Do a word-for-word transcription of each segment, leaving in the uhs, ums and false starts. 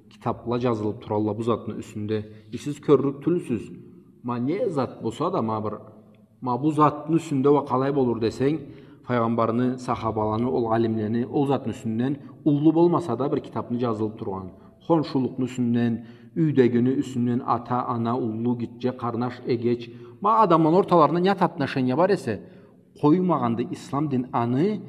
Китапла джазылыб туралла бу затны юсюнде. Э, сиз кёрлюк тюлсюз. Ма не зат болса да, ма бир, ма бу затны юсюнде уа къалай болур десенг, файгъамбарны, сахабаланы, ол алимлени, ол затны юсюнден уллу болмаса да бир китапны джазылыб тургъан. Хоншулукъну юсюнден, юйдегини юсюнден, ата, ана, уллу, гитче, къарнаш, эгеч. Ма адамланы орталарында не зат отношения бар эсе, къоймагъанды ислам дин аны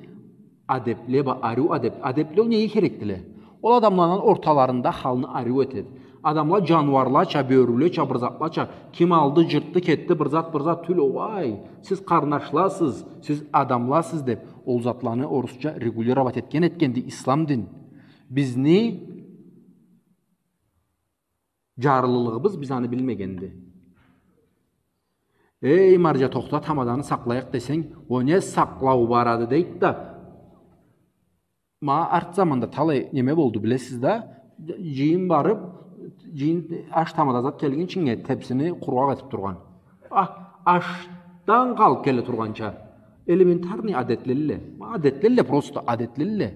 адебле ба, ариу адеб-, адебле ол неге керекдиле? Ол адамланы орталарында халны ариу этед. Адамла джаныуарлача, бёрюлеча, бир затлача, ким алды, джыртды, кетди, бир зат, бир зат тюл, огъай. Сиз къарнашласыз, сиз адамласыз деб, ол затланы орусча регулировать этген этгенди ислам дин. Бизни джарлылыгъыбыз биз аны билмегенди. Эй, марджа, тохта, тамаданы сакълайыкъ десенг, о не сакълау барады дейд да. Ма арт заманда талай неме болду, билесиз да, джыйын барыб, джыйын аш тамада зат келгинчинге тепсини къургъакъ этиб тургъан. А, ашдан къалыб келе тургъанча. Элементарный адетлелле. Ма адетлелле, просто адетлелле.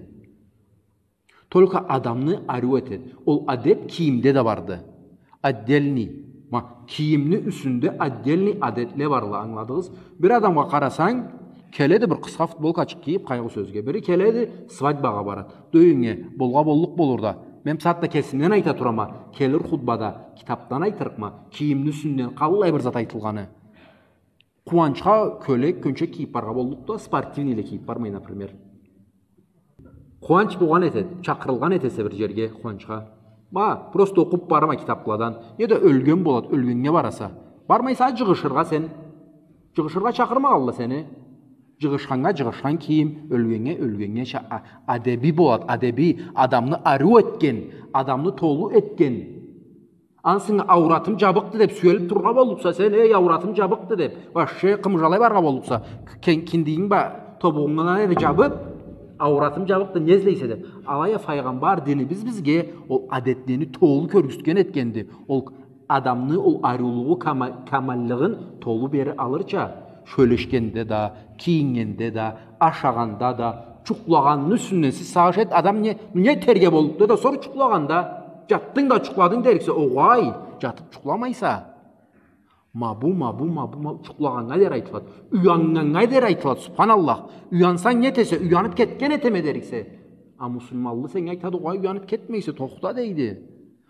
Только адамны ариу этед. Ол адеб кийимде да барды. Отдельный. Ма, кийимни юсюнде отдельный адетле барла, ангыладыгъыз? Бир адамгъа къарасанг, келеди бир къысха футболкачыкъ кийиб, къайгъы сёзге. Бири келеди, свадьбагъа барад. Дюйюнге, болгъа боллукъ болур да. Мен бусагъатда кесимден айта турама, келир хутбада, китабдан айтырыкъма, кийимни юсюнден къаллай бир зат айтылгъаны. Къууанчха кёлек, кёнчек кийиб баргъа боллукъ да, спортивныйле кийиб бармай, например. Къууанч болгъан этед, чакъырылгъан этесе бир джерге къууанчха. Ма, просто окъуб барма китабладан. Неда ёлген болад, ёлгеннге бараса. Бармайса, джыгъышыргъа сен. Джыгъышыргъа чакъырмагъалла сени. Джыгъышханнга джыгъышхан кийим, ёлгеннге ёлгеннге ча-, а-, адеби болад, адеби, адамны ариу этген, адамны толу этген. Ансы ауратым джабыкъды деб сюелиб тургъа боллукъса сен, эй, ауратым джабыкъды деб, вообще къымыжалай баргъа боллукъса, кен-, киндигинг ба, тобугъунгдан эри джабыб, ауратым джабыкъды, не излейсе деб. Алай а файгъамбар динибиз бизге ол адетлени толу кёргюзтген этгенди. Ол адамны ол ариулугъу, кама-, камаллыгъын толу бери алырча, сёлешгенде да, кийиннгенде да, ашагъанда да, джукълагъанны юсюнден сиз сагъыш эт, адам не, не этерге боллукъду да, сора джукълагъанда, джатдынг да джукъладынг дериксе, огъай, джатыб джукъламайса. Ма бу, ма бу, ма бу, ма бу, джукълагъаннга дери айтылад. Уяннганнга дери айтылад, субханаллах. Уянсанг не этесе, уяныб кетген этеме дериксе. А муслиманлы сеннге айтады, огъай, уяныб кетмейсе, тохта дейди.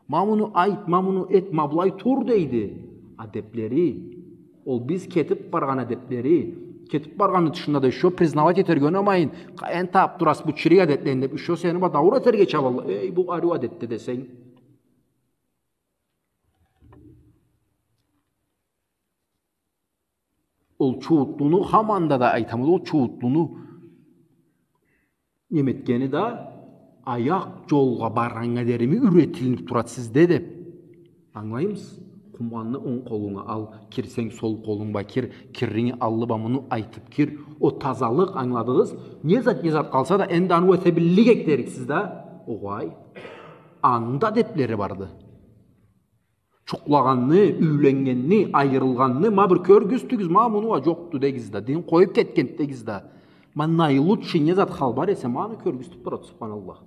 Ма муну айт, ма муну эт, ма былай тур дейди. Адеблери. Ол биз кетиб баргъан адеблери. Кетиб баргъанны тышында да ещё признавать этерге унамайын. Къайдан табыб тураса бу чирик адетлени деб, ещё сени ба дауур этерге чабалла. Эй, бу ариу адетди десенг. Ол чууутлуну, хаманда да айтама, ол чууутлуну неме этгени да, аякъ джолгъа баргъаннга дерими юретилиниб турад сизде деб. Ангылаймысыз? Къуманны онг къолунга ал, кирсенг сол къолунг ба кир, кирринги аллы ба муну айтыб кир. Ол тазалыкъ, ангыладыгъыз? Не зат, не зат къалса да, энди аны эте биллик эдик дериксиз да. Огъай. Аны да адеблери барды. Джукълагъанны, юйленнгенни, айырылгъанны, ма бир кёргюзтюгюз, ма муну уа джокъду дегиз да, дин къоюб кетгенди дегиз да. Ма наилучший не зат хал бар эсе, ма аны кёргюзтюб турад, субханаллах.